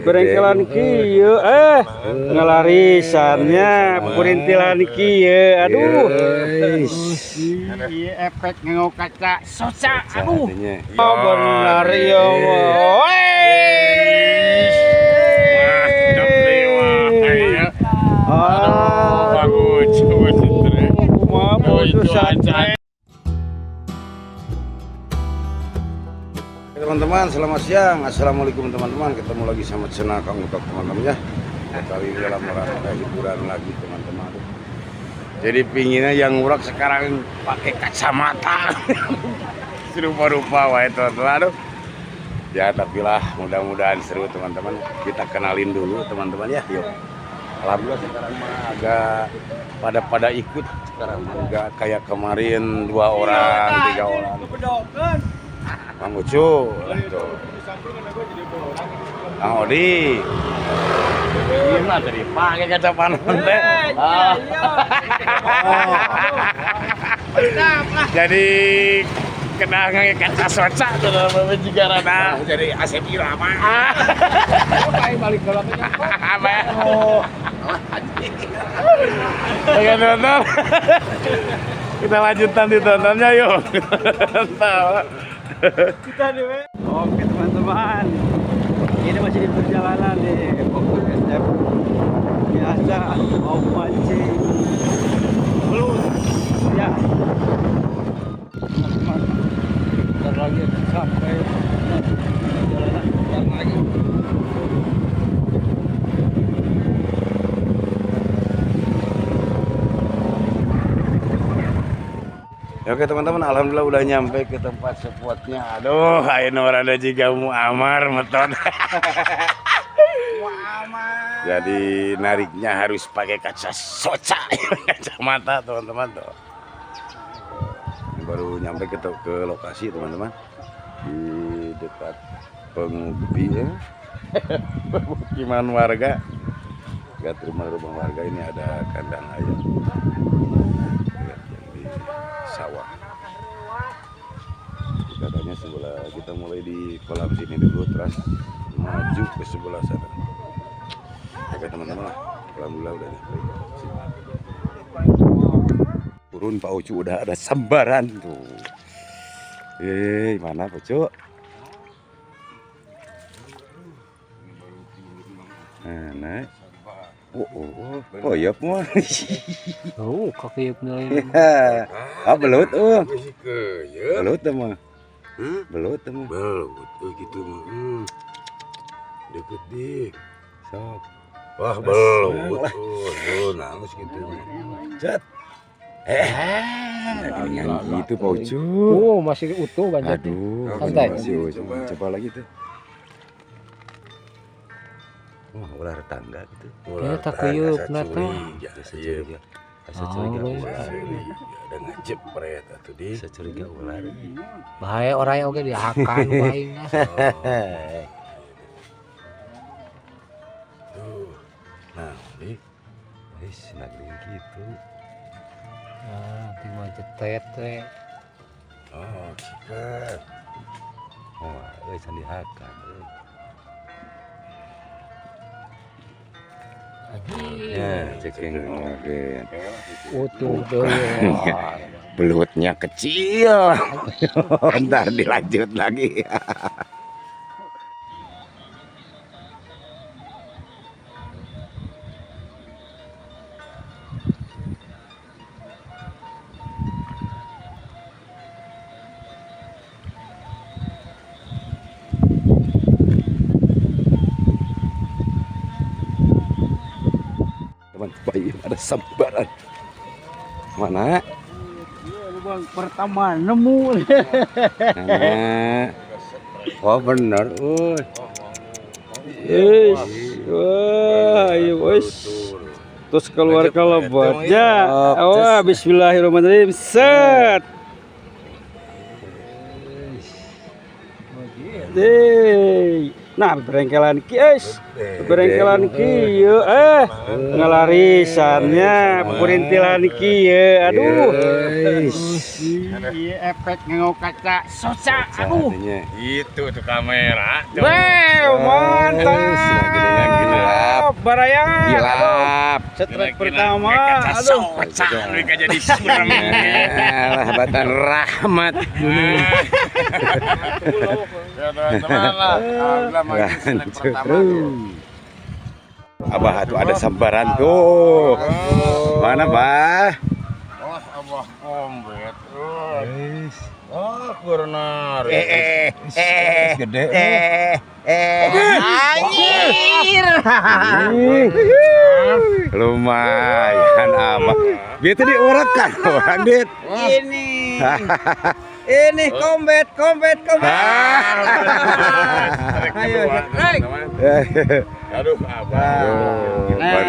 Berengkelan kieu ngelarisannya purintilan kieu aduh. Ieu efek nganggo kaca soca aduh. Oh benar ya Teman-teman, selamat siang. Assalamualaikum teman-teman. Ketemu lagi sama channel Kang Utok teman-teman ya. Kali ini dalam rangka hiburan lagi teman-teman. Jadi pinginnya yang ngurak sekarang pakai kacamata. Serupa-rupa wae teman-teman. Aduh. Ya tapi lah mudah-mudahan seru teman-teman. Kita kenalin dulu teman-teman ya. Yuk. Alhamdulillah sekarang mah agak pada ikut sekarang enggak kayak kemarin 2 orang, 3 orang. Kang Ucu, tuh. Kang Odi, gimana tadi pakai kaca panon teh? Jadi kena ngake kaca soca tuh namanya juga rada. Jadi Asep Irama. Balik ke Apa ya? Oke nonton. Kita lanjut nanti tontonnya yuk. Kita nih. Oke teman-teman, ini masih di perjalanan nih, Fokus SF biasa mau mancing belut ya teman-teman. Bentar lagi akan sampai perjalanan, bentar lagi. Oke teman-teman, alhamdulillah udah nyampe ke tempat spotnya. Aduh, ayo ada juga Muammar meton. Jadi nariknya harus pakai kaca soca, kacamata teman-teman tuh. Ini baru nyampe ke lokasi teman-teman di dekat pengubdi ya. Pemukiman warga. Dekat rumah-rumah warga ini ada kandang ayam. Lihat yang di sawah. Katanya sebelah kita mulai di kolam sini dulu terus maju ke sebelah sana. Oke teman-teman lah, alhamdulillah udah nyampe. Turun Pak Ucu udah ada sambaran tuh. Mana Pak Ucu? Nah, oh, iya mah. Oh, kakek nilai. Ah, belut oh. Belut mah. Belut mah. Belut gitu mah. Deket dik. Sok. Wah, belut. Oh, nangis gitu. Cet. Dengan gitu Pak Ucu. Oh, masih utuh banyak. Aduh, santai. Masih utuh. Coba lagi tuh. Wah, ular tangga gitu. Ular tangga teh. Asa curiga ular. Ada ngejepret atuh di. Asa curiga ular. Bahaya orang oge dihakan aing. Tuh. Nah, di wis nagring gitu. Nah, tinggal jetet teh. Oh, sikat. Oh, euy can dihakan euy. Ya, ceking oke. Utuh tuh. Belutnya kecil. Ntar dilanjut lagi. Teman, bayi ada sambaran. Mana? Lubang pertama nemu. Mana? Oh bener, Yes. Wah, ayo wes. Terus keluar ke lebetnya. Wah, bismillahirrahmanirrahim. Set. Deh. Nah, berengkelan kieu, berengkelan kieu ngelarisannya perintilan kieu. Aduh. Iya, efek nganggo kaca soca. Aduh. Itu tuh kamera. Wow, mantap. Baraya. Gilap. Strike pertama. Aduh. Soca lu jadi suram. Rahmatan rahmat. Ya teman-teman lah. Alhamdulillah makin snack pertama tuh. Abah tuh ada sambaran tuh. Mana, Bah? Wah, abah kombet. Oh, kurnar. Gede. Anjir. Lumayan abah. Dia tadi orang kan, orang dit. Ini. Ini kombet, kombet, kombet. Strike Ayo, kedua, strike. teman-teman. Aduh, abah. Benar.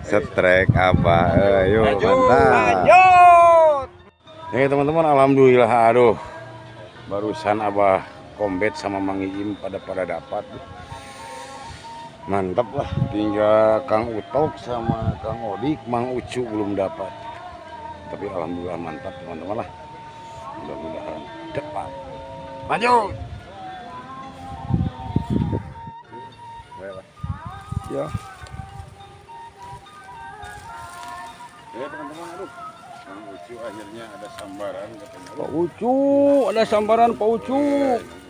Strike abah. Ayo, mantap. Lanjut. Ya teman-teman, alhamdulillah, aduh. Barusan abah kombet sama Mang Iim pada pada dapat. Mantap lah, tinggal Kang Utok sama Kang Odik, Mang Ucu belum dapat. Tapi alhamdulillah mantap teman-teman lah. Mudah-mudahan dapat. Maju. Ya. Ya teman-teman, aduh. Mang Ucu akhirnya ada sambaran katanya. Pak Ucu, ada sambaran Pak Ucu.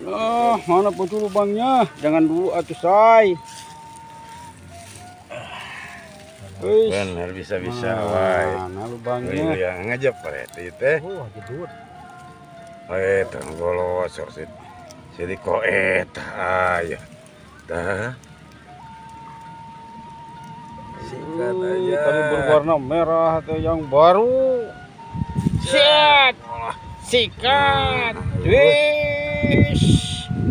Ah, mana Pak Ucu lubangnya? Jangan dulu atuh say. Wis. Benar bisa-bisa wae. Mana lubangnya? Yang ngejepret teh. Oh, jedut. Eh, tenggolosor sih. Jadi kok eta aya. Dah. Singkat aja. Tadi berwarna merah atau yang baru. Set. Sikat. Wis.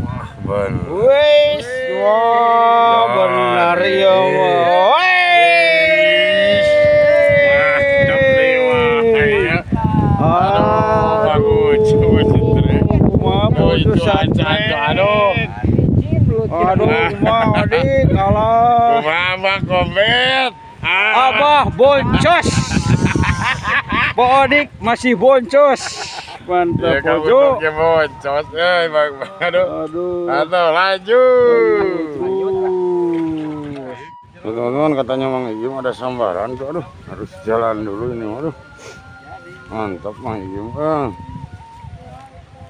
Wah, bener. Wis. Wah, benar ya. Wis. Aduh, bagus. Kumaha Aduh, putus aduh. Aduh, kumaha adik kalah. Kumaha kombet. Abah boncos. Pak Odik masih boncos. Ya Mantap kamu Ojo. toknya boncos. Eh, Bang. Aduh. Aduh. Aduh, lanjut. Teman-teman katanya Mang Iyum ada sambaran tuh, aduh harus jalan dulu ini, aduh mantap Mang Iyum, ah.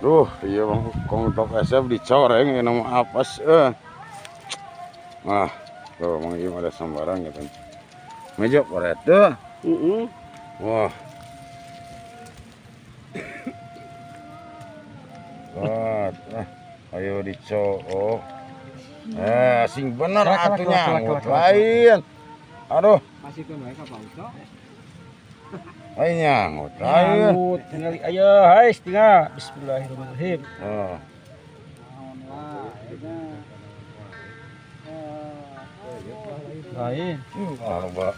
Duh, iya Bang Kong Tok SF dicoreng ini nama apes, eh. Nah, tuh Mang Iyum ada sambaran katanya. Meja koret tuh. Heeh. Wah. Wah, ah, ayo dicok. Eh, sing bener atuh nyanggut lain. Aduh, Masih ke mereka Pak Uco. lain nyanggut lain. Nyanggut tinggal ayo hai tinggal. Bismillahirrahmanirrahim. Oh. Lain. Ah, Pak.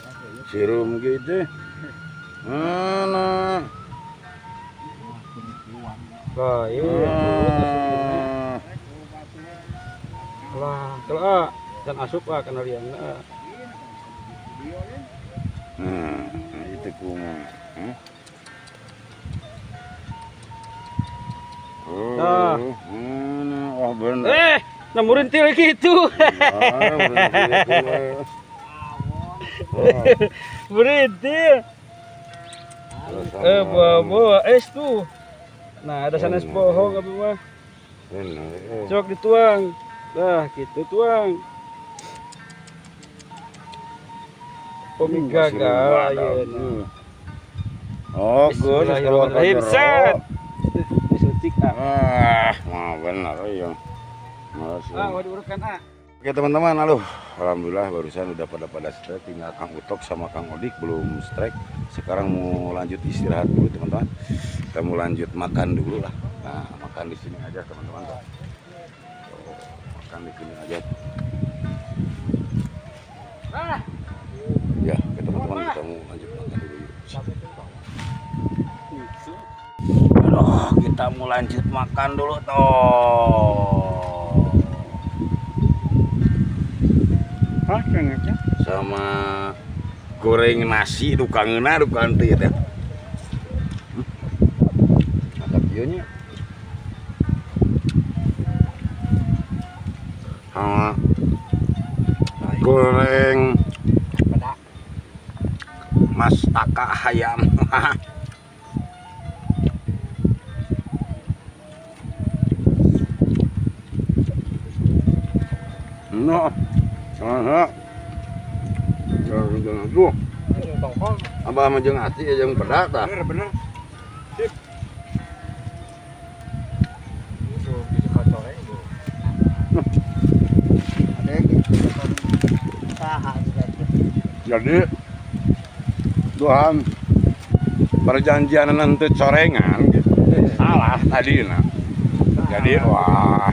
Sirum gitu. Mana? Lain. Ah. Lah, kalau dan asup ah kana liangna. Nah, itu kumaha. Hah? Oh, Nah. mana? Wah, bener. Eh, nah murintil gitu. Ah, berhenti itu, weh. Wah, Berintil. terus Eh, sama. bawa es tuh. Nah, ada sanes bohong apa mah. Bener, eh. Sok dituang. Nah, gitu tuang. Pemi gagal ayeuna. Oh, geus keluar ka Bismillahirrahmanirrahim. jero. Set. Disuntik ah. Ah, mah bener iya. Makasih. Ah, waduh urukan ah. Oke teman-teman, aduh, alhamdulillah barusan udah pada pada strike, tinggal Kang Utok sama Kang Odik belum strike. Sekarang mau lanjut istirahat dulu teman-teman. Kita mau lanjut makan dulu lah. Nah, makan di sini aja teman-teman. Tuh, makan di sini aja. Ya, oke teman-teman, kita mau lanjut makan dulu yuk. Aduh, kita mau lanjut makan dulu toh. Ah, cengeknya. Sama goreng nasi duka ngeunah duka henteu teh. Mantap ieu nya. Sama goreng Pedak. Mastaka ayam. No. Aha. Jangan tuh. Tongkol. Abah mah jeung ati jeung pedak tah. Bener, bener. Itu bisa kocornya itu. Ada yang gitu. Saha juga. Jadi Tuhan perjanjian nanti corengan gitu. Salah tadi nah. Jadi wah